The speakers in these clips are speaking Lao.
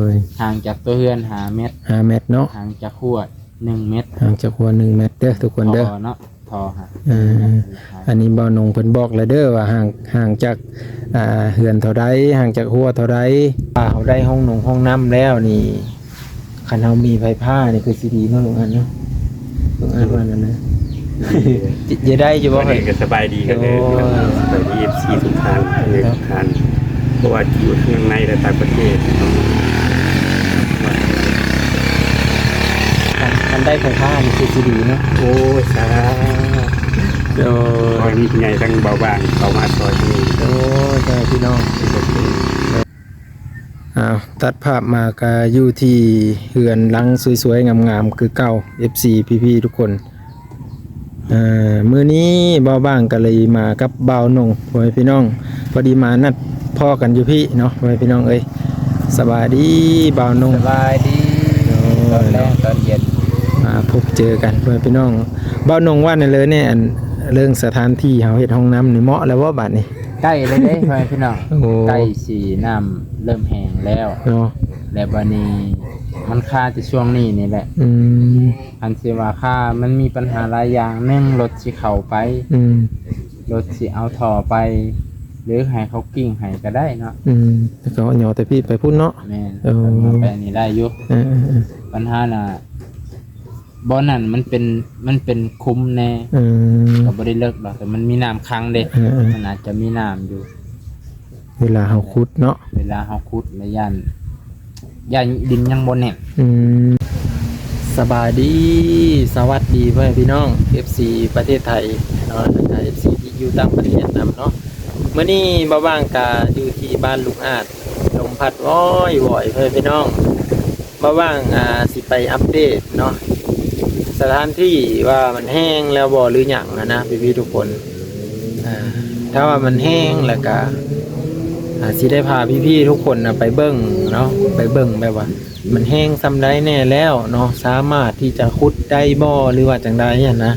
ໂດຍ ຫ່າງຈາກຕົວເຮືອນຫ້າແມັດ ຫ້າແມັດເນາະ ຫ່າງຈາກຮົ້ວໜຶ່ງແມັດ ຫ່າງຈາກຮົ້ວໜຶ່ງແມັດເດີທຸກຄົນເດີ ທໍ່ເນາະ ທໍ່ຫາ ເອີ ອັນນີ້ບ່າວນົງເພິ່ນບອກແລ້ວເດີວ່າຫ່າງ ຫ່າງຈາກ ອ່າ ເຮືອນເທົ່າໃດ ຫ່າງຈາກຮົ້ວເທົ່າໃດ. ຖ້າເຮົາໄດ້ຫ້ອງນົງຫ້ອງນ້ຳແລ້ວນີ້ ຄັນເຮົາມີໄຟຟ້ານີ້ຄືຊິດີເນາະ ລຸງອັນເນາະ ລຸງອັນວ່ານັ້ນນະ ຈະ ຈະໄດ້ຢູ່ບໍ່? ເອີ ກໍສະບາຍດີກັນເດີ ໂອ້ຍ ສະບາຍດີ ເອັຟຊີ ທຸກທ່ານ ເນາະ ທຸກທ່ານ ບໍ່ວ່າຢູ່ທາງໃນ ແລະ ຕ່າງປະເທດ ຄັນ ຄັນໄດ້ໄຟຟ້ານີ້ຄືຊິດີເນາະ ໂອ້ຍ ສາທຸ ໂດຍ ຂໍໃຫ້ມີຜູ້ໃຫຍ່ທາງເບົາບາງເຂົ້າມາຊ່ອຍ ໂດຍ ສາທຸ ພີ່ນ້ອງ ອ້າວ ຕັດພາບມາກະຢູ່ທີ່ເຮືອນຫຼັງສວຍໆ ງາມໆ ຄືເກົ່າ ເອັຟຊີ ພີ່ໆ ທຸກຄົນ. ເອີ ມື້ນີ້ບ່າວບາງກະເລີຍມາກັບບ່າວນົງ ພໍ່ແມ່ພີ່ນ້ອງ ພໍດີມານັດພໍ້ກັນຢູ່ພີ້ເນາະ ພໍ່ແມ່ພີ່ນ້ອງເອີຍ. ສະບາຍດີບ່າວນົງ ສະບາຍດີ ໂດຍ ຕອນແລງຕອນເຢັນ ມາພົບເຈີກັນ ພໍ່ແມ່ພີ່ນ້ອງ. ບ່າວນົງ ວ່າແນວເລີຍນີ້ ອັນເລື່ອງສະຖານທີ່ເຮົາເຮັດຫ້ອງນ້ຳນີ້ເໝາະແລ້ວບໍ່ບາດນີ້? ໃກ້ແລ້ວເດ້ ພໍ່ແມ່ພີ່ນ້ອງ ໂອ້ ໃກ້ຊິນ້ຳເລີ່ມແຫ້ງແລ້ວເນາະ ແລະ ບາດນີ້ມັນຄາແຕ່ຊ່ວງນີ້ນີ້ແຫຼະ ອືມ ຄັນຊິວ່າຄາ ມັນມີບັນຫາຫຼາຍຢ່າງ ໜຶ່ງ ລົດຊິເຂົ້າໄປ ອືມ ລົດຊິເອົາທໍ່ໄປ ຫຼືໃຫ້ເຂົາກິ້ງໃຫ້ກໍໄດ້ເນາະ ອືມ ແລ້ວກໍຍໍແຕ່ພີ້ໄປພຸ້ນເນາະ ແມ່ນ ເອີ ເພິ່ນວ່າໄປນີ້ໄດ້ຢູ່ ເອີໆໆ ບັນຫານະ ບ່ອນນັ້ນມັນເປັນ ມັນເປັນຂຸມແດ່ ອືມ ກໍບໍ່ໄດ້ເລິກດອກ ແຕ່ມັນມີນ້ຳຂັງເດ້ ເອີໆ ມັນອາດຈະມີນ້ຳຢູ່ ເວລາເຮົາຂຸດເນາະ ເວລາເຮົາຂຸດລະຢ້ານ ຢ້ານດິນຍັງບໍ່ແໜ້ນ ອືມ. ສະບາຍດີ ສະຫວັດດີ ພໍ່ແມ່ພີ່ນ້ອງ ເອັຟຊີ ປະເທດໄທເນາະ ແລ້ວກໍ ເອັຟຊີ ທີ່ຢູ່ຕ່າງປະເທດນຳເນາະ. ມື້ນີ້ບ່າວບາງກະຢູ່ທີ່ບ້ານລຸງອາດ ລົມພັດວອຍໆ ພໍ່ແມ່ພີ່ນ້ອງ ບ່າວບາງ ອ່າ ຊິໄປອັບເດດເນາະ ສະຖານທີ່ວ່າມັນແຫ້ງແລ້ວບໍ່ ຫຼືຫຍັງຫັ້ນນະ ພີ່ໆ ທຸກຄົນ. ອ່າ ຖ້າວ່າມັນແຫ້ງແລ້ວກະ ອ່າ ຊິໄດ້ພາພີ່ໆ ທຸກຄົນນະໄປເບິ່ງເນາະ ໄປເບິ່ງແບບວ່າມັນແຫ້ງສ່ຳໃດແດ່ແລ້ວເນາະ ສາມາດທີ່ຈະຂຸດໄດ້ບໍ່ ຫຼືວ່າຈັ່ງໃດຫັ້ນນະ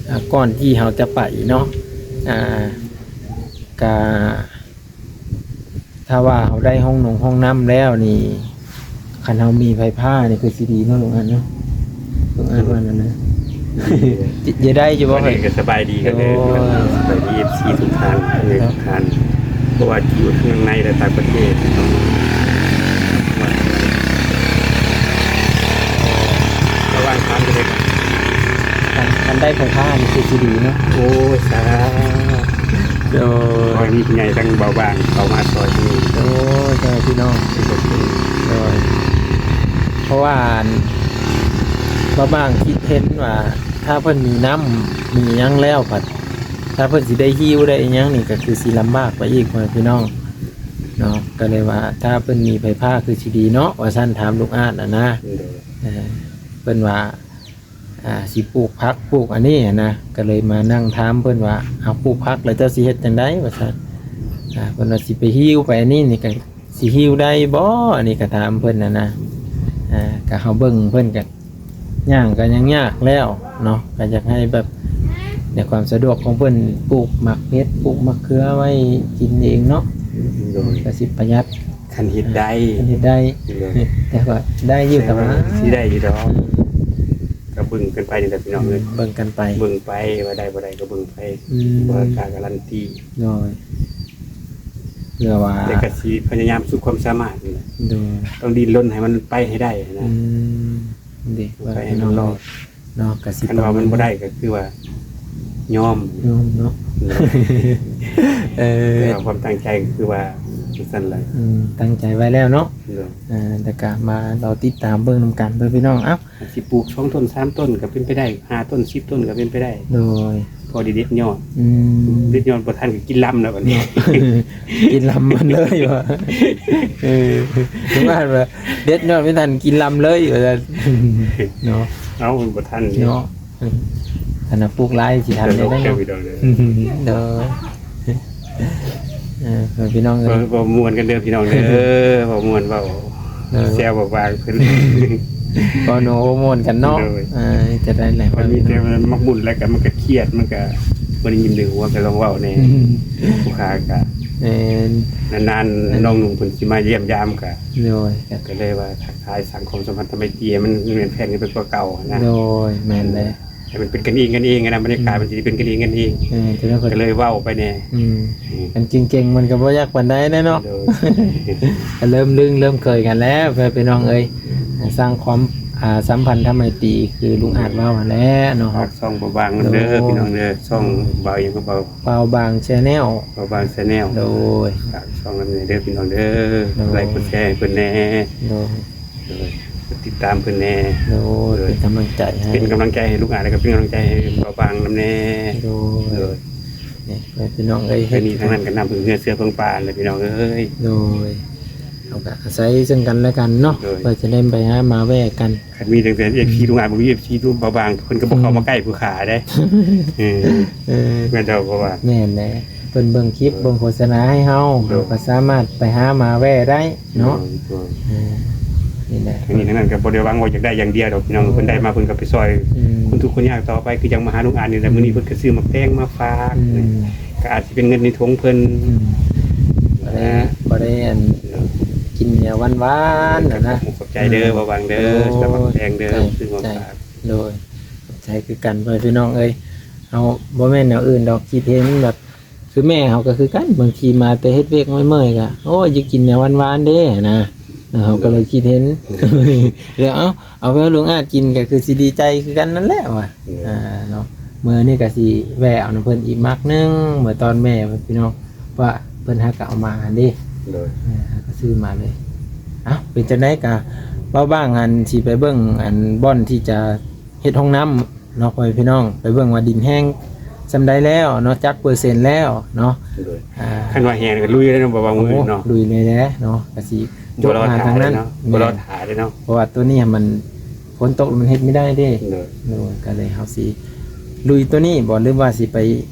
ອ່າ ກ່ອນທີ່ເຮົາຈະໄປເນາະ ອ່າ ກະ ຖ້າວ່າເຮົາໄດ້ຫ້ອງນົງຫ້ອງນ້ຳແລ້ວນີ້ ຄັນເຮົາມີໄຟຟ້ານີ້ຄືຊິດີເນາະ ລຸງອັນເນາະ ລຸງອັນວ່ານັ້ນນະ ຈະ ຈະໄດ້ຢູ່ບໍ່? ກໍສະບາຍດີກັນເດີ ໂອ້ຍ ສະບາຍດີ ເອັຟຊີ ທຸກທ່ານ ເນາະ ທຸກທ່ານ ບໍ່ວ່າຢູ່ທາງໃນ ແລະ ຕ່າງປະເທດ ລະຫວ່າງທາງປະເທດ ຄັນ ຄັນໄດ້ໄຟຟ້ານີ້ຄືຊິດີເນາະ ໂອ້ຍ ສາທຸ ໂດຍ ຂໍໃຫ້ມີຜູ້ໃຫຍ່ທາງເບົາບາງເຂົ້າມາຊ່ອຍ ໂດຍ ຊ່ອຍພີ່ນ້ອງ ໂດຍ ເພາະວ່າອັນ ເບົາບາງຄິດເຫັນວ່າ ຖ້າເພິ່ນມີນ້ຳມີຫຍັງແລ້ວ ພັດ ຖ້າເພິ່ນຊິໄດ້ຫິ້ວໄດ້ອີ່ຫຍັງນີ້ ກໍຄືຊິລຳບາກໄປອີກ ພໍ່ແມ່ພີ່ນ້ອງເນາະ ກໍເລີຍວ່າ ຖ້າເພິ່ນມີໄຟຟ້າຄືຊິດີເນາະ ວ່າຊັ້ນ ຖາມລຸງອາດຫັ້ນນະ ໂດຍ ເອີ ເພິ່ນວ່າ ອ່າ ຊິປູກຜັກ ປູກອັນນີ້ຫັ້ນນະ ກໍເລີຍມານັ່ງຖາມເພິ່ນວ່າ ເອົາ ປູກຜັກແລ້ວເຈົ້າຊິເຮັດຈັ່ງໃດ ວ່າຊັ້ນ ອ່າ ເພິ່ນວ່າຊິໄປຫິ້ວໄປອັນນີ້ນີ້ ກໍຊິຫິ້ວໄດ້ບໍ່ ອັນນີ້ກໍຖາມເພິ່ນຫັ້ນນະ ອ່າ ກໍເຮົາເບິ່ງເພິ່ນກໍ ຍ່າງກໍຍັງຍາກແລ້ວເນາະ ກໍຢາກໃຫ້ແບບໃນຄວາມສະດວກຂອງເພິ່ນ ປູກໝາກເຜັດ ປູກໝາກເຂືອໄວ້ກິນເອງເນາະ ໂດຍ ກໍຊິປະຢັດ ຄັນເຮັດໄດ້ ຄັນເຮັດໄດ້ ໂດຍ ແຕ່ກໍໄດ້ຢູ່ ແຕ່ວ່າ ແຕ່ວ່າຊິໄດ້ຢູ່ດອກ ອືມ ກໍເບິ່ງກັນໄປນີ້ແຫຼະພີ່ນ້ອງເອີຍ ອືມ ເບິ່ງກັນໄປ ເບິ່ງໄປວ່າໄດ້ບໍ່ໄດ້ກໍເບິ່ງໄປ ອືມ ບໍ່ກ້າກາລັນຕີ ໂດຍ ເພື່ອວ່າ ແຕ່ກໍຊິພະຍາຍາມສຸດຄວາມສາມາດນີ້ແຫຼະ ໂດຍ ຕ້ອງດີ້ນລົນໃຫ້ມັນໄປໃຫ້ໄດ້ນະ ອືມ ເດ້ ໄປໃຫ້ມັນລອດ ເນາະ ກະຊິ ຄັນວ່າມັນບໍ່ໄດ້ກໍຄືວ່າຍອມ ຍອມເນາະ ເອີ ແຕ່ວ່າຄວາມຕັ້ງໃຈກໍຄືວ່າຈັ່ງຊັ້ນແຫຼະ ອືມ ຕັ້ງໃຈໄວ້ແລ້ວເນາະ ເອີ ແຕ່ກະມາລໍຕິດຕາມເບິ່ງນຳກັນເດີພີ່ນ້ອງ ເອົ້າ ຊິປູກສອງຕົ້ນສາມຕົ້ນກໍເປັນໄປໄດ້ ຫ້າຕົ້ນສິບຕົ້ນກໍເປັນໄປໄດ້ ໂດຍ ພໍໄດ້ເດັດຍອດ ອືມ ເດັດຍອດບໍ່ທັນກໍກິນລຳແລ້ວບັດນີ້ ເນາະ ກິນລຳມັນເລີຍວ່າ ເອີ ປະມານວ່າ ເດັດຍອດບໍ່ທັນກິນລຳເລີຍວ່າຊັ້ນເນາະ ເອົ້າ ມັນບໍ່ທັນເນາະ ອັນນັ້ນປູກຫຼາຍຊິທັນໄດ້ເນາະ ໂດຍ ເອີ ພີ່ນ້ອງເອີຍ ເວົ້າ ເວົ້າມ່ວນກັນເດີພີ່ນ້ອງເດີ ເວົ້າມ່ວນເວົ້າ ເອີ ແຊວບາງໆ ເພິ່ນ ເວົ້າໂນ ເວົ້າມ່ວນກັນເນາະ ໂດຍ ເອີ ຈະໄດ້ແຫຼະ ມັນມີແຕ່ມັນມັກບຸນແລ້ວກໍມັນກໍຄຽດ ມັນກໍບໍ່ໄດ້ຍິນໄດ້ຫົວ ກໍລອງເວົ້າແດ່ ອືມ ຜູ້ຂ້າກໍ ແມ່ນ ນານໆ ນ້ອງໜຸ່ມເພິ່ນຊິມາຢ້ຽມຢາມ ກະ ໂດຍ ກະເລີຍວ່າທັກທາຍ ສ້າງຄວາມສຳພັນທຳໄມຕີໃຫ້ມັນແໜ້ນແຟ້ນຂຶ້ນໄປກວ່າເກົ່າຫັ້ນນະ ໂດຍ ແມ່ນແຫຼະ ໃຫ້ມັນເປັນກັນເອງກັນເອງຫັ້ນນະ ບັນຍາກາດມັນຊິເປັນກັນເອງກັນເອງ ເອີ ກະເລີຍເວົ້າໄປແດ່ ອືມ ເອີ ອັນຈິງໆ ມັນກະບໍ່ຢາກປານໃດແຫຼະເນາະ ໂດຍ ກະເລີ່ມລຶ້ງເລີ່ມເຄີຍກັນແລ້ວ ເພື່ອພີ່ນ້ອງເອີຍ ສ້າງຄວາມ ອ່າ ສຳພັນທຳໄມຕີ ຄືລຸງອາດເວົ້າຫັ້ນແຫຼະເນາະ ຝາກຊ່ອງບ່າວບາງນຳເດີ ໂດຍ ພີ່ນ້ອງເດີ ຊ່ອງ ໂດຍ ບ່າວຫຍັງ ບ່າວ ບ່າວບາງ Channel ບ່າວບາງ Channel ໂດຍ ຝາກຊ່ອງນຳເດີພີ່ນ້ອງເດີ ໂດຍ ໄລກົດແຊໃຫ້ເພິ່ນແດ່ ໂດຍ ໂດຍ ກົດຕິດຕາມເພິ່ນແດ່ ໂດຍ ໂດຍ ເປັນກຳລັງໃຈໃຫ້ ເປັນກຳລັງໃຈໃຫ້ລຸງອາດ ແລ້ວກະເປັນກຳລັງໃຈໃຫ້ບ່າວບາງນຳແດ່ ໂດຍ ໂດຍ ນີ້ພີ່ນ້ອງເອີຍ ທາງນີ້ທາງນັ້ນກະນ້ຳເພິ່ງເຮືອເສືອເພິ່ງປ່າແຫຼະພີ່ນ້ອງເອີຍ ໂດຍ ເຮົາກະອາໄສເຊິ່ງກັນແລະກັນເນາະ ໂດຍ ເພື່ອຈະໄດ້ໄປຫາມາແວ່ກັນ ຄັນມີຕັ້ງແຕ່ເອັຟຊີລຸງອາດ ບໍ່ມີເອັຟຊີລຸງບ່າວບາງ ເພິ່ນກະບໍ່ເຂົ້າມາໃກ້ຜູ້ຂາຍເດ້ ເອີ ເອີ ແມ່ນເຈົ້າ ເພາະວ່າ ແມ່ນແຫຼະ ເພິ່ນເບິ່ງຄລິບ ເອີ ເບິ່ງໂຄສະນາໃຫ້ເຮົາ ໂດຍ ເຮົາກະສາມາດໄປຫາມາແວ່ໄດ້ເນາະ ໂດຍ ໂດຍ ເອີ ນີ້ແຫຼະ ທາງນີ້ທາງນັ້ນກະບໍ່ໄດ້ຫວັງວ່າຢາກໄດ້ຢ່າງດຽວດອກພີ່ນ້ອງ ໂດຍ ເພິ່ນໄດ້ມາເພິ່ນກະໄປຊ່ອຍ ອືມ ຄົນທຸກຄົນຍາກຕໍ່ໄປ ຄືຈັ່ງມາຫາລຸງອາດນີ້ແຫຼະ ອືມ ມື້ນີ້ເພິ່ນກະຊື້ໝາກແຕງມາຝາກ ອືມ ກະອາດຊິເປັນເງິນໃນຖົງເພິ່ນ ອືມ ບໍ່ໄດ້ ບໍ່ໄດ້ອັນ ໂດຍ ກິນແນວຫວານໆ ຫັ້ນນະ ຂອບໃຈເດີ ອືມ ບ່າວບາງເດີ ໂດຍ ສຳລັບໝາກແຕງເດີ ຂອບໃຈ ຊື້ມາຝາກ ໂດຍ ຂອບໃຈຄືກັນ ພໍ່ແມ່ພີ່ນ້ອງເອີຍ ເຮົາບໍ່ແມ່ນແນວອື່ນດອກ ຄິດເຫັນແບບ ຄືແມ່ເຮົາກະຄືກັນ ບາງທີມາແຕ່ເຮັດວຽກເມື່ອຍໆ ກະ ໂອ້ຍ ຢາກກິນແນວຫວານໆເດ້ຫັ້ນນະ ເຮົາກະເລີຍຄິດເຫັນ ແລ້ວ ເອົ້າ ເອົາໄປໃຫ້ລຸງອາດກິນກະຄືຊິດີໃຈຄືກັນນັ້ນແຫຼະວ່າ ອືມ ອ່າ ເນາະ ມື້ນີ້ກະຊິແວ່ເອົານຳເພິ່ນອີກໝາກໜຶ່ງ ເມື່ອຕອນແມ່ພີ່ນ້ອງ ວ່າເພິ່ນຫາກະເອົາມາຫັ້ນເດ້ ໂດຍ ເອີ ຫາກະຊື້ມາເລີຍ ເອົ້າ ເປັນຈັ່ງໃດກະ ບ່າວບາງຫັ້ນ ຊິໄປເບິ່ງອັນບ່ອນທີ່ຈະເຮັດຫ້ອງນ້ຳ ເນາະ ພໍ່ແມ່ພີ່ນ້ອງ ໄປເບິ່ງວ່າດິນແຫ້ງສ່ຳໃດແລ້ວເນາະ ຈັກເປີເຊັນແລ້ວເນາະ ໂດຍ ອ່າ ຄັນວ່າແຫ້ງກະລຸຍເລີຍເນາະ ບໍ່ວ່າມື້ອື່ນເນາະ ໂອ້ ລຸຍເລີຍແຫຼະເນາະ ກະຊິຈົກຫາທາງນັ້ນ ບໍ່ລໍຖ້າເລີຍເນາະ ແມ່ນ ບໍ່ລໍຖ້າເລີຍເນາະ ເພາະວ່າໂຕນີ້ມັນ ຝົນຕົກມັນເຮັດບໍ່ໄດ້ເດ້ ໂດຍ ໂດຍ ກະເລີຍເຮົາຊິລຸຍໂຕນີ້ບໍ່ ຫຼືວ່າຊິໄປ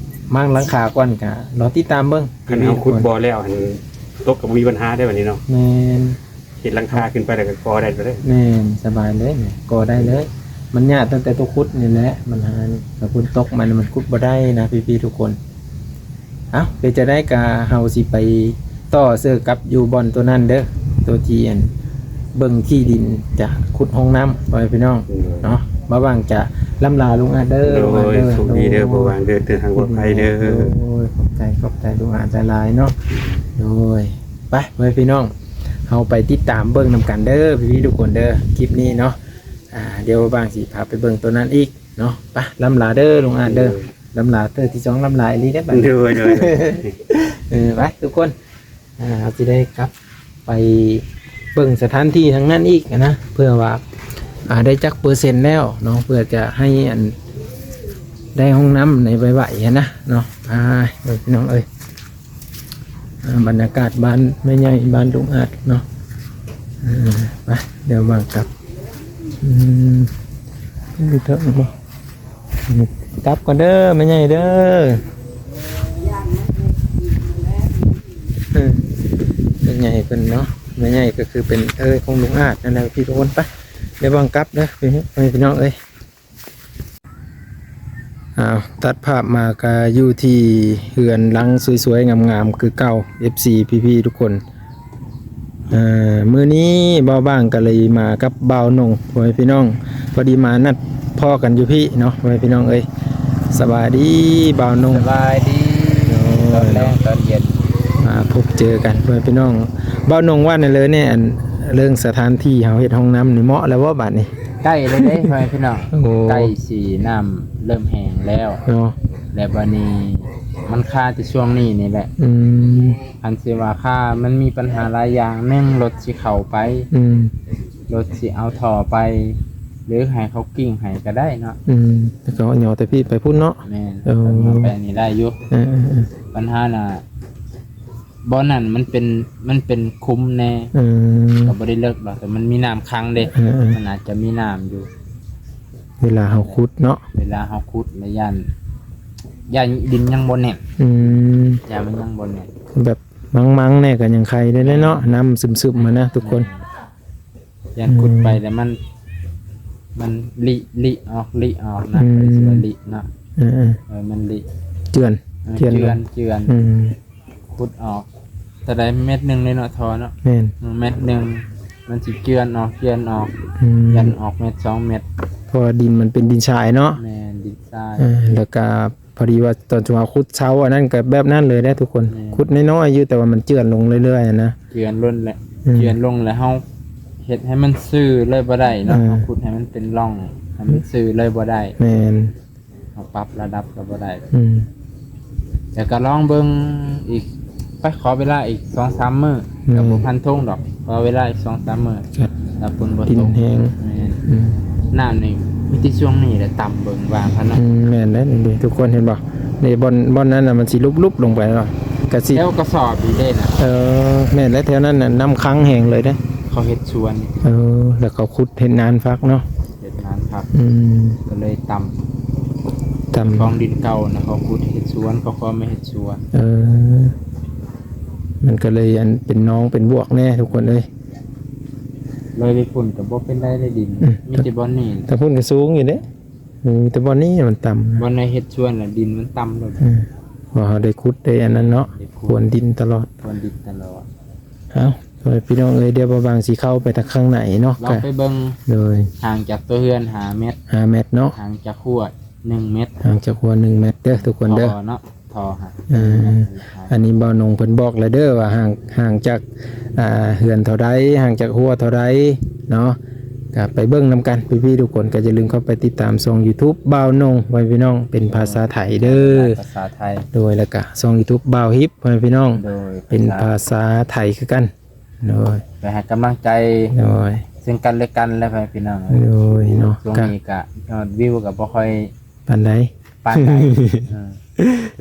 ມ້າງຫຼັງຄາກ່ອນ ກະລໍຕິດຕາມເບິ່ງ ຄັນເຮົາຂຸດບໍ່ແລ້ວຫັ້ນ ຕົກກະບໍ່ມີບັນຫາເດ້ບັດນີ້ເນາະ ແມ່ນ ເຮັດຫຼັງຄາຂຶ້ນໄປແລ້ວກະກໍ່ໄດ້ເລີຍ ແມ່ນ ສະບາຍເລີຍ ກໍ່ໄດ້ເລີຍ ມັນຍາກຕັ້ງແຕ່ຕົວຂຸດນີ້ແຫຼະ ມັນຫາ ຖ້າຝົນຕົກມານີ້ມັນຂຸດບໍ່ໄດ້ນະ ພີ່ໆ ທຸກຄົນ ເອົ້າ ເປັນຈັ່ງໃດກະເຮົາຊິໄປຕໍ່ເສີກັບຢູ່ບ່ອນໂຕນັ້ນເດີ ໂຕທີ່ອັນ ເບິ່ງທີ່ດິນຈະຂຸດຫ້ອງນ້ຳ ພໍ່ແມ່ພີ່ນ້ອງ ໂດຍ ເນາະ ບ່າວບາງຈະລ່ຳລາລຸງອາດເດີ ໂດຍ ລຸງອາດເດີ ໂຊກດີເດີ ໂດຍ ບ່າວບາງເດີ ເດີນທາງປອດໄພເດີ ໂດຍ ຂອບໃຈ ຂອບໃຈລຸງອາດຫຼາຍໆ ເນາະ ໂດຍ ໄປ ພໍ່ແມ່ພີ່ນ້ອງ ເຮົາໄປຕິດຕາມເບິ່ງນຳກັນເດີ ພີ່ໆ ທຸກຄົນເດີ ຄລິບນີ້ເນາະ ອ່າ ດຽວບ່າວບາງຊິພາໄປເບິ່ງໂຕນັ້ນອີກເນາະ ໄປ ລ່ຳລາເດີລຸງອາດເດີ ໂດຍ ລ່ຳລາເທື່ອທີສອງ ລ່ຳລາອີ່ຫຼີເດ້ບັດນີ້ ໂດຍ ໂດຍ ເອີ ໄປທຸກຄົນ ອ່າ ເຮົາຊິໄດ້ກັບໄປເບິ່ງສະຖານທີ່ທາງນັ້ນອີກນະ ເພື່ອວ່າ ອ່າ ໄດ້ຈັກເປີເຊັນແລ້ວເນາະ ເພື່ອຈະໃຫ້ອັນ ໄດ້ຫ້ອງນ້ຳໃນໄວໆຫັ້ນນະເນາະ ອ່າ ເອີ ພີ່ນ້ອງເອີຍ ອ່າ ບັນຍາກາດບ້ານແມ່ໃຫຍ່ ບ້ານລຸງອາດເນາະ ເອີ ໄປ ດຽວມາກັບ ອືມ ຢູ່ເທິງບໍ່? ກັບກ່ອນເດີແມ່ໃຫຍ່ເດີ ເອີ ແມ່ໃຫຍ່ເພິ່ນເນາະ ແມ່ໃຫຍ່ກະຄືເປັນເອື້ອຍຂອງລຸງອາດນັ້ນແຫຼະ ພີ່ທຸກຄົນ ໄປ ດຽວມາກັບເດີ ພີ່ນ້ອງເອີຍ. ອ້າວ ຕັດພາບມາກະຢູ່ທີ່ເຮືອນຫຼັງສວຍໆ ງາມໆ ຄືເກົ່າ ເອັຟຊີ ພີ່ໆ ທຸກຄົນ ເອີ ມື້ນີ້ບ່າວບາງກະເລີຍມາກັບບ່າວນົງ ພໍ່ແມ່ພີ່ນ້ອງ ພໍດີມານັດພໍ້ກັນຢູ່ພີ້ເນາະ ພໍ່ແມ່ພີ່ນ້ອງເອີຍ ສະບາຍດີບ່າວນົງ ສະບາຍດີ ໂອ້ຍ ຕອນແລງຕອນເຢັນ ມາພົບເຈີກັນ ພໍ່ແມ່ພີ່ນ້ອງ ບ່າວນົງ ວ່າແນວເລີຍແນ່ ອັນ ເລື່ອງສະຖານທີ່ເຮົາເຮັດຫ້ອງນ້ຳນີ້ ເໝາະແລ້ວບໍ່ບາດນີ້? ໃກ້ແລ້ວເດ້ ພໍ່ແມ່ພີ່ນ້ອງ ໂອ້ ໃກ້ຊິນ້ຳເລີ່ມແຫ້ງແລ້ວເນາະ ແລະ ບາດນີ້ມັນຄາແຕ່ຊ່ວງນີ້ນີ້ແຫຼະ ອືມ ຄັນຊິວ່າຄາ ມັນມີບັນຫາຫຼາຍຢ່າງ ໜຶ່ງ ລົດຊິເຂົ້າໄປ ອືມ ລົດຊິເອົາທໍ່ໄປ ຫຼືໃຫ້ເຂົາກິ້ງໃຫ້ກະໄດ້ເນາະ ອືມ ແຕ່ເຂົາຫຍໍ້ແຕ່ພີ້ໄປພຸ້ນເນາະ ແມ່ນ ເອີ ເອົາໄປນີ້ໄດ້ຢູ່ ເອີໆໆ ບັນຫານະ ບ່ອນນັ້ນມັນເປັນ ມັນເປັນຂຸມແນ່ ອືມ ກະບໍ່ໄດ້ເລິກດອກ ແຕ່ມັນມີນ້ຳຂັງເດ້ ເອີໆ ມັນອາດຈະມີນ້ຳຢູ່ ເວລາເຮົາຂຸດເນາະ ເວລາເຮົາຂຸດລະຢ້ານ ຢ້ານດິນຍັງບໍ່ແໜ້ນ ອືມ ຢ້ານມັນຍັງບໍ່ແໜ້ນ ແບບມັງໆ ແນ່ກະຍັງໄຄໄດ້ເນາະ ແມ່ນ ນ້ຳຊຶມໆ ຫັ້ນນະທຸກຄົນ ແມ່ນ ຢ້ານຂຸດໄປແລ້ວມັນ ມັນລິ ລິອອກ ລິອອກນະ ອືມ ເອີ້ນວ່າລິເນາະ ເອີໆ ເອີ ມັນລິ ເຈື່ອນ ເຈື່ອນ ເຈື່ອນ ອືມ ຂຸດອອກ ເທົ່າໃດ ແມັດໜຶ່ງເດ້ເນາະ ທໍ່ເນາະ. ແມ່ນ ອືມ ແມັດໜຶ່ງ ມັນຊິເຈື່ອນອອກ ເຈື່ອນອອກ ອືມ ຢ້ານອອກແມັດສອງແມັດ ເພາະວ່າດິນມັນເປັນດິນຊາຍເນາະ. ແມ່ນ ດິນຊາຍ. ເອີ ແລ້ວກະພໍດີວ່າຕອນທີ່ເຮົາຂຸດເຊົາອັນນັ້ນກະແບບນັ້ນເລີຍເດ້ທຸກຄົນ. ແມ່ນ ຂຸດນ້ອຍໆຢູ່ ແຕ່ວ່າມັນເຈື່ອນລົງເລື້ອຍໆນະ. ເຈື່ອນລົງແຫຼະ ອືມ ເຈື່ອນລົງແລ້ວເຮົາເຮັດໃຫ້ມັນຊື່ເລີຍບໍ່ໄດ້ເນາະ. ເອີ ເຮົາຂຸດໃຫ້ມັນເປັນຮ່ອງ ໃຫ້ມັນຊື່ເລີຍບໍ່ໄດ້. ແມ່ນ ເຮົາປັບລະດັບກໍບໍ່ໄດ້. ອືມ ແລ້ວກໍລອງເບິ່ງອີກ ໄປ ຂໍເວລາອີກສອງສາມມື້. ແມ່ນ ກໍບໍ່ຟັນທງດອກ ຂໍເວລາອີກສອງສາມມື້. ຄັບ ຖ້າຝົນບໍ່ຕົກ ດິນແຫ້ງ. ແມ່ນ ອືມ ນ້ຳນີ້ມີແຕ່ຊ່ວງນີ້ແຫຼະຕ່ຳ ເບິ່ງວ່າພັນນະ. ອືມ ແມ່ນແລ້ວນີ້ເດ້ ທຸກຄົນເຫັນບໍ່? ນີ້ບ່ອນ ບ່ອນນັ້ນນະ ມັນຊິຫຼຸບໆລົງໄປເນາະ ກະຊິແຖວກະສອບນີ້ເດ້ນະ. ເອີ ແມ່ນແລ້ວ ແຖວນັ້ນນະ ນ້ຳຂັງແຮງເລີຍເດ້ ເຂົາເຮັດສວນ. ເອີ ແລ້ວເຂົາຂຸດເຮັດນານຜັກເນາະ. ເຮັດນານຜັກ ອືມ ກໍເລີຍຕ່ຳ ຕ່ຳ ຂອງດິນເກົ່ານະ ເຂົາຂຸດເຮັດສວນ ເຂົາກໍມາເຮັດສວນ. ເອີ ມັນກໍເລີຍອັນເປັນໜອງເປັນບວກແດ່ທຸກຄົນເອີຍ. ເລີຍໄປພຸ້ນກໍບໍ່ເປັນໄດໃນດິນ ອືມ ມີແຕ່ບ່ອນນີ້ ແຕ່ພຸ້ນກໍສູງຢູ່ເດ້. ອືມ ມີແຕ່ບ່ອນນີ້ມັນຕ່ຳ ບ່ອນໃດເຮັດສວນລະດິນມັນຕ່ຳໂລດ. ອືມ ເພາະເຮົາໄດ້ຂຸດໄດ້ອັນນັ້ນເນາະ ໄດ້ຂຸດ ພວນດິນຕະຫຼອດ ພວນດິນຕະຫຼອດ. ເອົ້າ ພໍ່ແມ່ພີ່ນ້ອງເອີຍ ດຽວບ່າວບາງຊິເຂົ້າໄປທາງຂ້າງໃນເນາະ ລອງໄປເບິ່ງ. ໂດຍ ຫ່າງຈາກຕົວເຮືອນຫ້າແມັດ ຫ້າແມັດເນາະ ຫ່າງຈາກຮົ້ວໜຶ່ງແມັດ ຫ່າງຈາກຮົ້ວໜຶ່ງແມັດເດີທຸກຄົນເດີ ທໍ່ເນາະ ທໍ່ຫາ. ເອີ ອັນນີ້ບ່າວນົງເພິ່ນບອກແລ້ວເດີວ່າຫ່າງ ຫ່າງຈາກ ອ່າ ເຮືອນເທົ່າໃດ ຫ່າງຈາກຮົ້ວເທົ່າໃດເນາະ. ກໍໄປເບິ່ງນຳກັນ ພີ່ໆທຸກຄົນ ກໍຢ່າລືມເຂົ້າໄປຕິດຕາມຊ່ອງຢູທູບບ່າວນົງ ພໍ່ແມ່ພີ່ນ້ອງ ເປັນພາສາໄທເດີ ພາສາໄທ. ໂດຍ ແລ້ວກໍຊ່ອງຢູທູບບ່າວຮິບ ພໍ່ແມ່ພີ່ນ້ອງ ໂດຍ ເປັນພາສາໄທຄືກັນ. ໂດຍ ໄປໃຫ້ກຳລັງໃຈ ໂດຍ ເຊິ່ງກັນແລະກັນແຫຼະ ພໍ່ແມ່ພີ່ນ້ອງ. ໂດຍເນາະ ຊ່ວງນີ້ກໍຍອດວິວກໍບໍ່ຄ່ອຍປານໃດ ປານໃດ.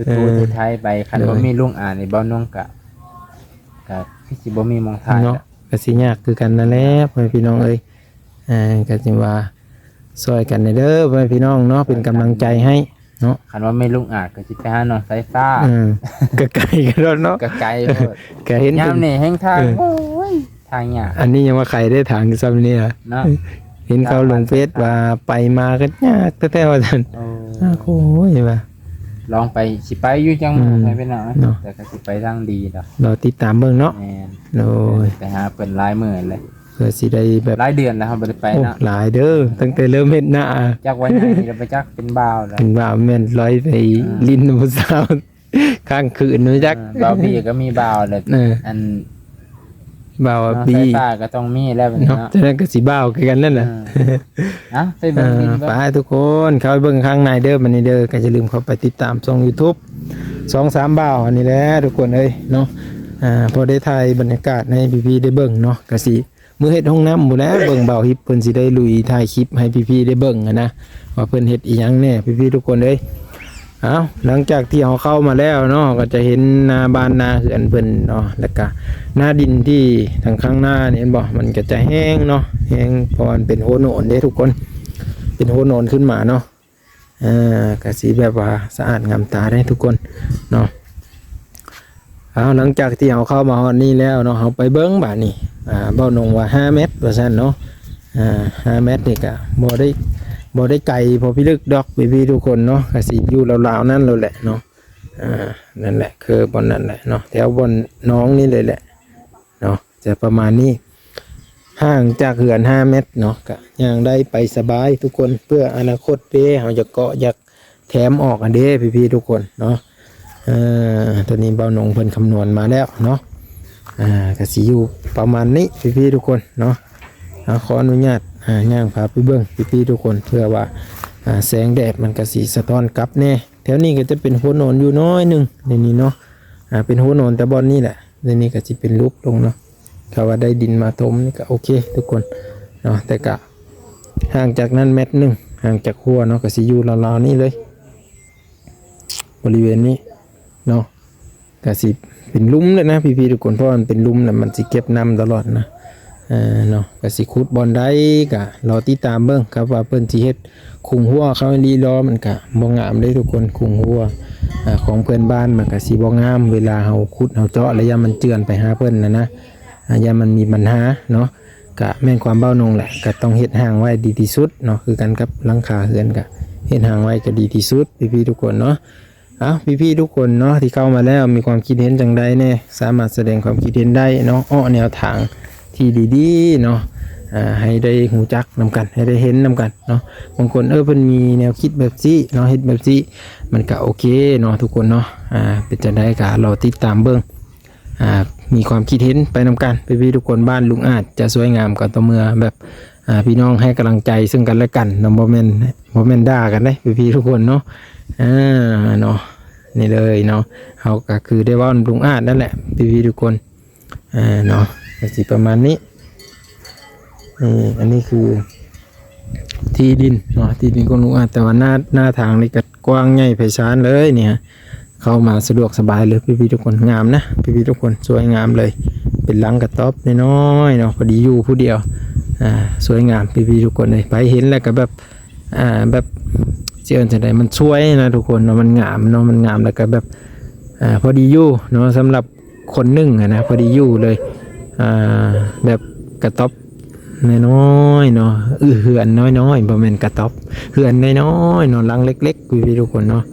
ເອີ ເອີ ໄທໄປ ຄັນ ໂດຍ ບໍ່ມີລຸງອາດນີ້ ບ່າວນົງກໍ ກໍຄືຊິບໍ່ມີໝ່ອງຖ່າຍເນາະ ແລ້ວ ກໍຊິຍາກຄືກັນນັ້ນແຫຼະ ພໍ່ແມ່ພີ່ນ້ອງເອີຍ. ເອີ ກໍຈຶ່ງວ່າຊ່ອຍກັນແດ່ເດີ ພໍ່ແມ່ພີ່ນ້ອງເນາະ ເປັນກຳລັງໃຈໃຫ້ເນາະ. ຄັນວ່າແມ່ນລຸງອາດກໍຊິໄປຫານ້ອງສາຍຟ້າ. ເອີ ກໍໄກກັນໂລດເນາະ ກໍໄກໂລດ ກໍເຫັນຍາມນີ້ແຮ່ງທາງ ເອີ ໂອ້ຍ ທາງຍາກ. ອັນນີ້ຍັງວ່າໄຄເດ້ ທາງຊ່ຳນີ້ເນາະ ເຫັນເຂົາລົງເຟສວ່າໄປມາກໍຍາກແທ້ໆວ່າຊັ້ນ. ໂອ້ ໂອ້ຍ ວ່າລອງໄປ ຊິໄປຢູ່ຈັກມື້ ອືມ ໄປເນາະ ເນາະ ແຕ່ກໍຊິໄປທາງດີດອກ ລໍຕິດຕາມເບິ່ງເນາະ. ແມ່ນ ໂດຍ ໄປຫາເພິ່ນຫຼາຍມື້ແລ້ວ ເພື່ອຊິໄດ້ແບບ ຫຼາຍເດືອນແລ້ວເຮົາບໍ່ໄດ້ໄປເນາະ. ໂອ້ ຫຼາຍເດີ ຕັ້ງແຕ່ເລີ່ມເຮັດນາ ຈັກວ່າໃຫຍ່ແລ້ວ ໄປຈັກເປັນບ່າວແລ້ວ ເປັນບ່າວແມ່ນລອຍໄປ ອ່າ ຫຼິ້ນນຳຜູ້ສາວ ຄ້າງຄືນ ຮູ້ຈັກ ເອີ ບ່າວບີກໍມີບ່າວແລ້ວ. ເອີ ອັນບ່າວບີ ສາຍຕາກໍຕ້ອງມີແລ້ວເນາະ ເນາະ ຈະນັ້ນກໍຊິບ່າວຄືກັນນັ້ນນະ. ເອີ ເອົາໄປເບິ່ງ ເອີ ດິນເບິ່ງ ໄປທຸກຄົນ ເຂົ້າໄປເບິ່ງຂ້າງໃນເດີ ບັດນີ້ເດີ ກໍຢ່າລືມເຂົ້າໄປຕິດຕາມຊ່ອງຢູທູບສອງສາມບ່າວອັນນີ້ແຫຼະທຸກຄົນເອີຍເນາະ. ອ່າ ພໍໄດ້ຖ່າຍບັນຍາກາດໃຫ້ພີ່ໆໄດ້ເບິ່ງເນາະ ກໍຊິ ມື້ເຮັດຫ້ອງນ້ຳພຸ້ນແຫຼະ ເບິ່ງບ່າວຮິບເພິ່ນຊິໄດ້ລຸຍຖ່າຍຄລິບໃຫ້ພີ່ໆໄດ້ເບິ່ງຫັ້ນນະ ວ່າເພິ່ນເຮັດອີ່ຫຍັງແດ່ ພີ່ໆທຸກຄົນເອີຍ. ເອົ້າ ຫຼັງຈາກທີ່ເຮົາເຂົ້າມາແລ້ວເນາະ ກໍຈະເຫັນໜ້າບ້ານໜ້າເຮືອນເພິ່ນເນາະ ແລ້ວກະໜ້າດິນທີ່ທາງຂ້າງໜ້ານີ້ ເຫັນບໍ່ ມັນກໍຈະແຫ້ງເນາະ ແຫ້ງ ເພາະມັນເປັນຫົວໂນນເດ້ທຸກຄົນ ເປັນຫົວໂນນຂຶ້ນມາເນາະ. ເອີ ກະຊິແບບວ່າສະອາດງາມຕາເດ້ທຸກຄົນເນາະ. ເອົາ ຫຼັງຈາກທີ່ເຮົາເຂົ້າມາຮອດນີ້ແລ້ວເນາະ ເຮົາໄປເບິ່ງບາດນີ້ ອ່າ ບ່າວນົງວ່າຫ້າແມັດວ່າຊັ້ນເນາະ. ອ່າ ຫ້າແມັດນີ້ກະບໍ່ໄດ້ ບໍ່ໄດ້ໄກພໍພິລຶກດອກ ພີ່ໆທຸກຄົນເນາະ ກະຊິຢູ່ລາວໆນັ້ນໂລດແຫຼະເນາະ. ອ່າ ນັ້ນແຫຼະ ຄືບ່ອນນັ້ນແຫຼະເນາະ ແຖວບ່ອນໜອງນີ້ເລີຍແຫຼະ ເນາະ ຈະປະມານນີ້ ຫ່າງຈາກເຮືອນຫ້າແມັດເນາະ ກະຍ່າງໄດ້ໄປສະບາຍທຸກຄົນ ເພື່ອອະນາຄົດເດ້ ເຮົາຢາກເກາະຢາກແຖມອອກຫັ້ນເດ້ ພີ່ໆທຸກຄົນເນາະ. ເອີ ຕອນນີ້ບ່າວນົງເພິ່ນຄຳນວນມາແລ້ວເນາະ ອ່າ ກະຊິຢູ່ປະມານນີ້ ພີ່ໆທຸກຄົນເນາະ. ເອົາ ຂໍອະນຸຍາດ ອ່າ ຍ່າງພາໄປເບິ່ງ ພີ່ໆທຸກຄົນ ເພື່ອວ່າ ອ່າ ແສງແດດມັນກະຊິສະທ້ອນກັບແດ່. ແຖວນີ້ກໍຈະເປັນຫົວໂນນຢູ່ໜ້ອຍໜຶ່ງໃນນີ້ເນາະ ອ່າ ເປັນຫົວໂນນແຕ່ບ່ອນນີ້ແຫຼະ ໃນນີ້ກໍຊິເປັນຫຼຸບລົງເນາະ. ຖ້າວ່າໄດ້ດິນມາຖົມນີ້ກໍໂອເຄທຸກຄົນເນາະ ແຕ່ກໍຫ່າງຈາກນັ້ນແມັດໜຶ່ງ ຫ່າງຈາກຮົ້ວເນາະ ກໍຊິຢູ່ລາວໆນີ້ເລີຍ ບໍລິເວນນີ້ເນາະ. ກະຊິເປັນລຸ່ມແຫຼະນະພີ່ໆທຸກຄົນ ເພາະວ່າມັນເປັນລຸ່ມແລ້ວມັນຊິເກັບນ້ຳຕະຫຼອດນະ ເອີ ເນາະ. ກະຊິຂຸດບ່ອນໃດກະລໍຕິດຕາມເບິ່ງ ຄັບວ່າເພິ່ນຊິເຮັດຂຸງຮົ້ວເຂົ້າອີ່ຫຼີ ລໍມັນກະບໍ່ງາມເດ້ທຸກຄົນ. ຂຸງຮົ້ວ ອາ ຂອງເພື່ອນບ້ານມັນກະຊິບໍ່ງາມ ເວລາເຮົາຂຸດເຮົາເຈາະແລ້ວ ຢ້ານມັນເຈື່ອນໄປຫາເພິ່ນນະນະ ອາ ຢ້ານມັນມີບັນຫາເນາະ. ກະແມ່ນຄວາມບ່າວນົງແຫຼະ ກະຕ້ອງເຮັດຮ່າງໄວ້ດີທີ່ສຸດເນາະ ຄືກັນກັບຫຼັງຄາເຮືອນ ກະເຮັດຮ່າງໄວ້ກະດີທີ່ສຸດ ພີ່ໆທຸກຄົນເນາະ. ເອົາ ພີ່ໆທຸກຄົນເນາະ ທີ່ເຂົ້າມາແລ້ວ ມີຄວາມຄິດເຫັນຈັ່ງໃດແດ່? ສາມາດສະແດງຄວາມຄິດເຫັນໄດ້ເນາະ, ເອາະແນວທາງທີ່ດີໆເນາະ ອ່າ ໃຫ້ໄດ້ຮູ້ຈັກນຳກັນ, ໃຫ້ໄດ້ເຫັນນຳກັນເນາະ. ບາງຄົນ ເອີ ເພິ່ນມີແນວຄິດແບບຊີ້ເນາະ, ເຮັດແບບຊີ້ ມັນກະໂອເຄເນາະທຸກຄົນເນາະ. ອ່າ ເປັນຈັ່ງໃດກະລໍຕິດຕາມເບິ່ງ ອ່າ ມີຄວາມຄິດເຫັນໄປນຳກັນ ພີ່ໆທຸກຄົນ. ບ້ານລຸງອາດຈະສວຍງາມກໍຕໍ່ເມື່ອແບບ ອ່າ ພີ່ນ້ອງໃຫ້ກຳລັງໃຈເຊິ່ງກັນແລະກັນເນາະ, ບໍ່ແມ່ນ ບໍ່ແມ່ນດ່າກັນເດ້ ພີ່ໆທຸກຄົນເນາະ. ອ່າ ເນາະ ນີ້ເລີຍເນາະ, ເຮົາກໍຄືໄດ້ເວົ້ານຳລຸງອາດນັ້ນແຫຼະ ພີ່ໆທຸກຄົນ. ອ່າ ເນາະ ກໍຊິປະມານນີ້. ນີ້ ອັນນີ້ຄືທີ່ດິນເນາະ, ທີ່ດິນຂອງລຸງອາດ, ແຕ່ວ່າໜ້າ ໜ້າທາງນີ້ກໍກວ້າງໃຫຍ່ໄພສານເລີຍນີ້. ເຂົ້າມາສະດວກສະບາຍເລີຍ ພີ່ໆທຸກຄົນ. ງາມນະ ພີ່ໆທຸກຄົນ, ສວຍງາມເລີຍ, ເປັນຫຼັງກະຕ໊ອບນ້ອຍໆເນາະ, ພໍດີຢູ່ຜູ້ດຽວ. ອ່າ ສວຍງາມ ພີ່ໆທຸກຄົນເອີຍ, ໃຜເຫັນແລ້ວກໍແບບ ອ່າ ແບບ ຊິເອີ້ນຈັ່ງໃດ, ມັນສວຍນະທຸກຄົນເນາະ, ມັນງາມເນາະ, ມັນງາມ ແລ້ວກໍແບບ ອ່າ ພໍດີຢູ່ເນາະ ສຳລັບຄົນໜຶ່ງຫັ້ນນະ, ພໍດີຢູ່ເລີຍ. ອ່າ ແບບກະຕ໊ອບ ນ້ອຍໆເນາະ, ເຮືອນນ້ອຍໆ ບໍ່ແມ່ນກະຕ໊ອບ, ເຮືອນນ້ອຍໆເນາະ, ຫຼັງເລັກໆ ພີ່ໆທຸກຄົນເນາະ.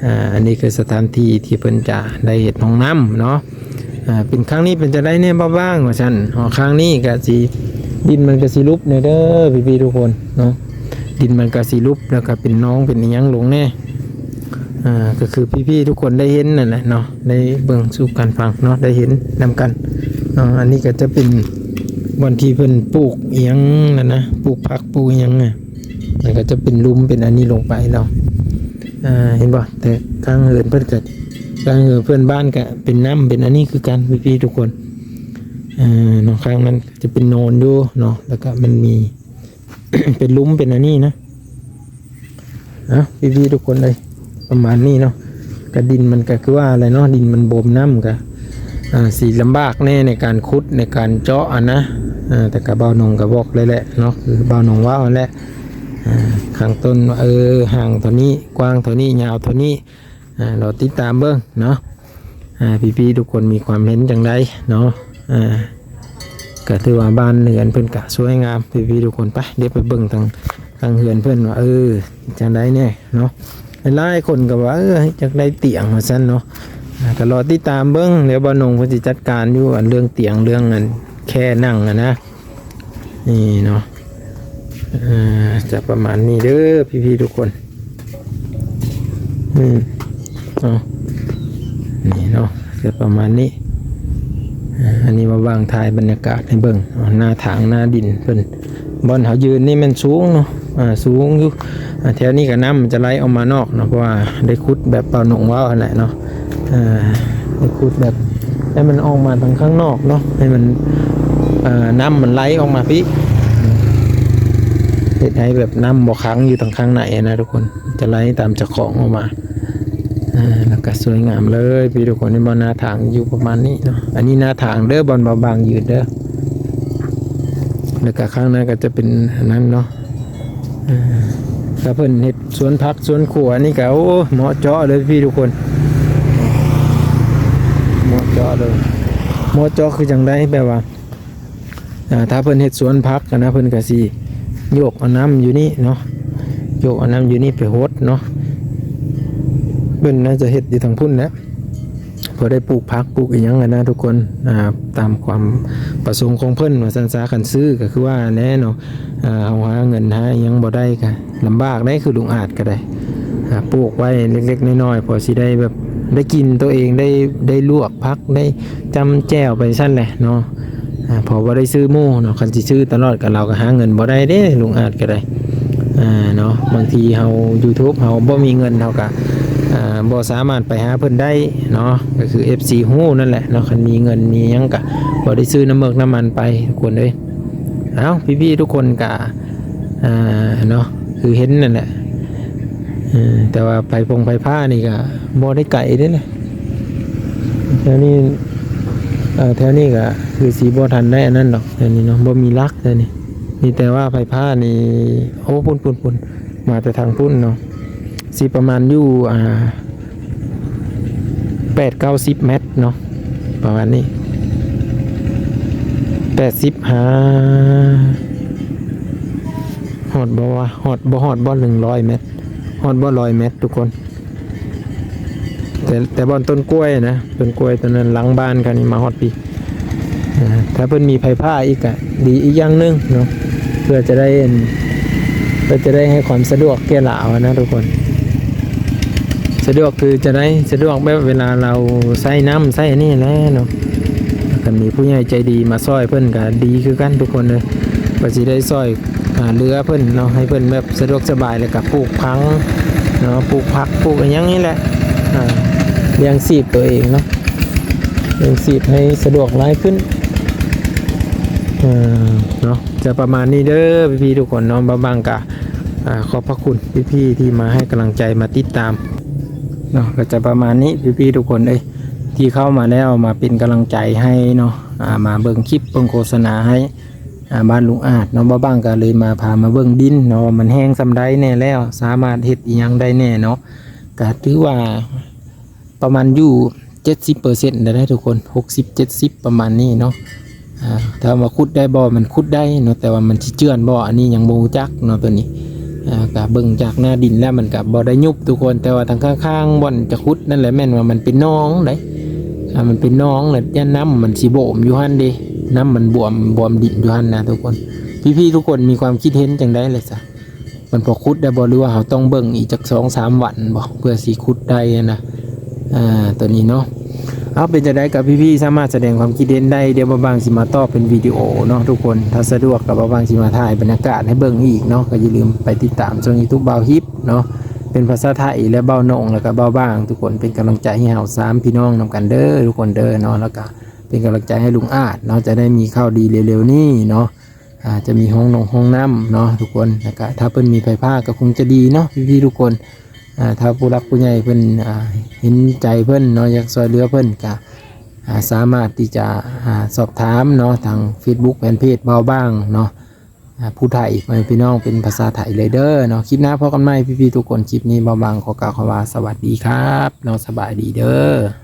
ອ່າ ອັນນີ້ຄືສະຖານທີ່ທີ່ເພິ່ນຈະໄດ້ເຮັດຫ້ອງນ້ຳເນາະ. ອ່າ ເປັນ ຄັ້ງນີ້ເປັນຈັ່ງໃດແດ່ ບ່າວຫວ່າງ ວ່າຊັ້ນ. ອໍ ຄັ້ງນີ້ກະຊິ ດິນມັນກະຊິຫຼຸບແດ່ເດີ ພີ່ໆທຸກຄົນເນາະ, ດິນມັນກະຊິຫຼຸບ ແລ້ວກະເປັນໜອງເປັນອີ່ຫຍັງລົງແດ່. ອ່າ ກໍຄືພີ່ໆທຸກຄົນໄດ້ເຫັນນັ້ນແຫຼະເນາະ, ໄດ້ເບິ່ງສູ່ກັນຟັງເນາະ, ໄດ້ເຫັນນຳກັນເນາະ. ອັນນີ້ກໍຈະເປັນບ່ອນທີ່ເພິ່ນປູກອີ່ຫຍັງນັ້ນນະ, ປູກຜັກປູກອີ່ຫຍັງນະ, ມັນກໍຈະເປັນລຸ່ມເປັນອັນນີ້ລົງໄປແລ້ວ. ອ່າ ເຫັນບໍ່? ແຕ່ຂ້າງເຮືອນເພິ່ນກໍ ຂ້າງເຮືອນເພື່ອນບ້ານກໍເປັນນ້ຳເປັນອັນນີ້ຄືກັນ ພີ່ໆທຸກຄົນ. ເອີ ເນາະ ຂ້າງນັ້ນຈະເປັນໂນນຢູ່ເນາະ, ແລ້ວກໍມັນມີ ເປັນລຸ່ມເປັນອັນນີ້ນະ. ເອົາ ພີ່ໆທຸກຄົນເອີຍ ປະມານນີ້ເນາະ. ກະດິນມັນກະຄືວ່າແຫຼະເນາະ, ດິນມັນບົ່ມນ້ຳ ກະ ອ່າ ຊິລຳບາກແດ່ໃນການຂຸດ ໃນການເຈາະຫັ້ນນະ. ອ່າ ແຕ່ກະບ່າວນົງກະບອກເລີຍແຫຼະເນາະ, ຄືບ່າວນົງເວົ້າຫັ້ນແຫຼະ. ອ່າ ຂ້າງຕົ້ນວ່າ ເອີ ຫ່າງເທົ່ານີ້ ກວ້າງເທົ່ານີ້ ຍາວເທົ່ານີ້. ອ່າ ລໍຕິດຕາມເບິ່ງເນາະ. ອ່າ ພີ່ໆທຸກຄົນມີຄວາມເຫັນຈັ່ງໃດເນາະ? ອ່າ ກໍຖືວ່າບ້ານເຮືອນເພິ່ນກະສວຍງາມ ພີ່ໆທຸກຄົນ. ໄປ ດຽວໄປເບິ່ງທາງ ທາງເຮືອນເພິ່ນວ່າ ເອີ ຈັ່ງໃດແດ່ເນາະ. ຫຼາຍໆຄົນກໍວ່າ ເອີ ຢາກໄດ້ຕຽງວ່າຊັ້ນເນາະ. ອ່າ ກໍລໍຕິດຕາມເບິ່ງ ດຽວບ່າວນົງເພິ່ນຊິຈັດການຢູ່ ອັນເລື່ອງຕຽງ ເລື່ອງອັນແຄ່ນັ່ງຫັ້ນນະ. ນີ້ເນາະ ອ່າ ຈະປະມານນີ້ເດີ ພີ່ໆທຸກຄົນ. ອືມ ເນາະ ນີ້ເນາະ ຈະປະມານນີ້. ອ່າ ອັນນີ້ມາວາງຖ່າຍບັນຍາກາດໃຫ້ເບິ່ງເນາະ, ໜ້າທາງໜ້າດິນເພິ່ນ. ບ່ອນເຮົາຢືນນີ້ແມ່ນສູງເນາະ ອ່າ ສູງຢູ່. ອ່າ ແຖວນີ້ກໍນ້ຳມັນຈະໄຫຼອອກມານອກເນາະ, ເພາະວ່າໄດ້ຂຸດແບບບ່າວນົງເວົ້າຫັ້ນແຫຼະເນາະ. ອ່າ ໃຫ້ຂຸດແບບໃຫ້ມັນອອກມາທາງຂ້າງນອກເນາະ, ໃຫ້ມັນ ເອີ ນ້ຳມັນໄຫຼອອກມາພີ້ ເຮັດໃຫ້ແບບນ້ຳບໍ່ຂັງຢູ່ທາງຂ້າງໃນນະທຸກຄົນ, ຈະໄຫຼຕາມຈາກຂອງອອກມາ. ອ່າ ແລ້ວກໍສວຍງາມເລີຍພີ່ທຸກຄົນ, ເຫັນບໍ່? ໜ້າທາງຢູ່ປະມານນີ້ເນາະ. ອັນນີ້ໜ້າທາງເດີ ບ່ອນບ່າວຫວ່າງຢືນເດີ. ແລ້ວກໍຂ້າງໃນກໍຈະເປັນອັນນັ້ນເນາະ. ເອີ ຖ້າເພິ່ນເຮັດສວນຜັກສວນຄົວນີ້ກໍ ໂອ້ ເໝາະເຈາະເລີຍພີ່ທຸກຄົນ, ເໝາະເຈາະເລີຍ. ເໝາະເຈາະຄືຈັ່ງໃດ? ແບບວ່າ ເອີ ຖ້າເພິ່ນເຮັດສວນຜັກຫັ້ນນະ ເພິ່ນກໍຊິໂຍກເອົານ້ຳຢູ່ນີ້ເນາະ, ໂຍກເອົານ້ຳຢູ່ນີ້ໄປຫົດເນາະ. ເພິ່ນໜ້າຈະເຮັດຢູ່ທາງພຸ້ນແຫຼະ ເພື່ອໄດ້ປູກຜັກປູກອີ່ຫຍັງຫັ້ນນະທຸກຄົນ. ອ່າ ຕາມຄວາມປະສົງຂອງເພິ່ນວ່າຊັ້ນຊະ. ຄັນຊື້ກໍຄືວ່າແນ່ເນາະ, ອ່າ ເຮົາຫາເງິນຫາອີ່ຫຍັງບໍ່ໄດ້ກໍລຳບາກໄດ໋, ຄືລຸງອາດກໍໄດ້ ອ່າ ປູກໄວ້ເລັກໆນ້ອຍໆ ພໍຊິໄດ້ແບບໄດ້ກິນໂຕເອງ, ໄດ້ ໄດ້ລວກຜັກ ໄດ້ຈ້ຳແຈ່ວໄປຊັ້ນແຫຼະເນາະ. ອ່າ ເພາະບໍ່ໄດ້ຊື້ໝູ່ເນາະ, ຄັນຊິຊື້ຕະຫຼອດກໍລາວກໍຫາເງິນບໍ່ໄດ້ເດ້ ລຸງອາດກໍໄດ້. ອ່າ ເນາະ ບາງທີເຮົາ YouTube ເຮົາບໍ່ມີເງິນ ເຮົາກໍ ອ່າ ບໍ່ສາມາດໄປຫາເພິ່ນໄດ້ເນາະ, ກໍຄືເອັຟຊີຮູ້ນັ້ນແຫຼະເນາະ. ຄັນມີເງິນມີຫຍັງກໍບໍ່ໄດ້ຊື້ນ້ຳເໝິກນ້ຳມັນໄປທຸກຄົນເອີຍ. ເອົ້າ ພີ່ໆທຸກຄົນກໍ ອ່າ ເນາະ ຄືເຫັນນັ້ນແຫຼະ. ເອີ ແຕ່ວ່າໄຟຟົງໄຟຟ້ານີ້ກໍບໍ່ໄດ້ໄກເດ້ລະ ແຖວນີ້. ເອີ ແຖວນີ້ກໍຄືຊິບໍ່ທັນໄດ້ອັນນັ້ນດອກ ແຖວນີ້ເນາະ, ບໍ່ມີຫຼັກແຖວນີ້. ມີແຕ່ວ່າໄຟຟ້ານີ້ ໂອ້ ພຸ້ນໆໆ ມາແຕ່ທາງພຸ້ນເນາະ. ຊິປະມານຢູ່ ອ່າ ແປດເກົ້າສິບແມັດເນາະ ປະມານນີ້ ແປດສິບຫາ ຮອດບໍ່ວະ? ຮອດ ບໍ່ຮອດບໍ່ ໜຶ່ງຮ້ອຍແມັດ? ຮອດບໍ່ຮ້ອຍແມັດທຸກຄົນ? ແຕ່ ແຕ່ບ່ອນຕົ້ນກ້ວຍນະ ຕົ້ນກ້ວຍຕົ້ນນັ້ນຫຼັງບ້ານເຂົານີ້ມາຮອດພີ້. ອ່າ ຖ້າເພິ່ນມີໄຟຟ້າອີກກະດີອີກຢ່າງໜຶ່ງເນາະ ເພື່ອຈະໄດ້ ເພື່ອຈະໄດ້ໃຫ້ຄວາມສະດວກແກ່ລາວນະທຸກຄົນ. ສະດວກຄືຈະໄດ້ ສະດວກແບບເວລາລາວໃຊ້ນ້ຳໃຊ້ອັນນີ້ແຫຼະເນາະ. ຄັນມີຜູ້ໃຫຍ່ໃຈດີມາຊ່ອຍເພິ່ນກະດີຄືກັນທຸກຄົນເອີຍ ວ່າຊິໄດ້ຊ່ອຍ ອ່າ ເຫຼືອເພິ່ນເນາະ ໃຫ້ເພິ່ນແບບສະດວກສະບາຍ ແລ້ວກະປູກຜັງເນາະ ປູກຜັກ ປູກອີ່ຫຍັງນີ້ແຫຼະ ອ່າ ລ້ຽງຊີບໂຕເອງເນາະ ລ້ຽງຊີບໃຫ້ສະດວກຫຼາຍຂຶ້ນ ເອີ ເນາະ. ຈະປະມານນີ້ເດີພີ່ໆທຸກຄົນເນາະ. ບ່າວບັງກະ ອ່າ ຂອບພະຄຸນພີ່ໆທີ່ມາໃຫ້ກຳລັງໃຈ ມາຕິດຕາມເນາະ. ກະຈະປະມານນີ້ພີ່ໆທຸກຄົນເອີຍ ທີ່ເຂົ້າມາແລ້ວມາເປັນກຳລັງໃຈໃຫ້ເນາະ ອ່າ ມາເບິ່ງຄລິບເບິ່ງໂຄສະນາໃຫ້ ອ່າ ບ້ານລຸງອາດເນາະ. ບ່າວບັງກະເລີຍມາ ພາມາເບິ່ງດິນເນາະ ວ່າມັນແຫ້ງສ່ຳໃດແດ່ແລ້ວ ສາມາດເຮັດອີ່ຫຍັງໄດ້ແດ່ເນາະ. ກະຖືວ່າປະມານຢູ່ເຈັດສິບເປີເຊັນໄດ້ທຸກຄົນ ຫົກສິບ ເຈັດສິບ ປະມານນີ້ເນາະ. ອ່າ ຖາມວ່າຂຸດໄດ້ບໍ່? ມັນຂຸດໄດ້ເນາະ ແຕ່ວ່າມັນຊິເຈື່ອນບໍ່? ອັນນີ້ຍັງບໍ່ຮູ້ຈັກເນາະ ໂຕນີ້. ອ່າ ກະເບິ່ງຈາກໜ້າດິນແລ້ວມັນກະບໍ່ໄດ້ຍຸບທຸກຄົນ ແຕ່ວ່າທາງຂ້າງໆບ່ອນຈະຂຸດນັ້ນແຫຼະ ແມ່ນວ່າມັນເປັນໜອງໃດ໋ ອ່າ ມັນເປັນໜອງ ແລ້ວຢ້ານນ້ຳມັນຊິບວມຢູ່ຫັ້ນເດ ນ້ຳມັນບວມ ບວມດິນຢູ່ຫັ້ນນະທຸກຄົນ. ພີ່ໆທຸກຄົນມີຄວາມຄິດເຫັນຈັ່ງໃດແຫຼະຊະ? ມັນພໍຂຸດໄດ້ບໍ່ ຫຼືວ່າເຮົາຕ້ອງເບິ່ງອີກຈັກສອງສາມວັນບໍ່ ເພື່ອຊິຂຸດໄດ້ຫັ້ນນະ? ອ່າ ໂຕນີ້ເນາະ. ເອົາ ເປັນຈັ່ງໃດກໍພີ່ໆສາມາດສະແດງຄວາມຄິດເຫັນໄດ້ ດຽວບ່າວບັງຊິມາຕອບເປັນວິດີໂອເນາະທຸກຄົນ. ຖ້າສະດວກກໍບ່າວບັງຊິມາຖ່າຍບັນຍາກາດໃຫ້ເບິ່ງອີກເນາະ. ກໍຢ່າລືມໄປຕິດຕາມຊ່ອງຢູທູບບ່າວຮິບເນາະ ເປັນພາສາໄທ ແລະ ບ່າວໜົງ ແລ້ວກໍບ່າວບັງ ທຸກຄົນເປັນກຳລັງໃຈໃຫ້ເຮົາສາມພີ່ນ້ອງນຳກັນເດີທຸກຄົນເດີເນາະ. ແລ້ວກໍເປັນກຳລັງໃຈໃຫ້ລຸງອາດເນາະ ຈະໄດ້ມີຂ່າວດີເລັວໆນີ້ເນາະ. ອ່າ ຈະມີຫ້ອງນອງຫ້ອງນ້ຳເນາະທຸກຄົນ. ແລ້ວກະຖ້າເພິ່ນມີໄຟຟ້າກໍຄົງຈະດີເນາະພີ່ໆທຸກຄົນ. ອ່າ ຖ້າຜູ້ຫຼັກຜູ້ໃຫຍ່ເພິ່ນ ອ່າ ເຫັນໃຈເພິ່ນເນາະ ຢາກຊ່ວຍເຫຼືອເພິ່ນກະ ອ່າ ສາມາດທີ່ຈະ ອ່າ ສອບຖາມເນາະ ທາງເຟສບຸກແຟນເພຈບ່າວບັງເນາະ ອ່າ ຜູ້ໄທ ພໍ່ແມ່ພີ່ນ້ອງເປັນພາສາໄທເລີຍເດີເນາະ. ຄລິບໜ້າພໍ້ກັນໃໝ່ພີ່ໆທຸກຄົນ. ຄລິບນີ້ບ່າວບັງຂໍກ່າວຄຳວ່າສະຫວັດດີຄັບເນາະ ສະບາຍດີເດີ.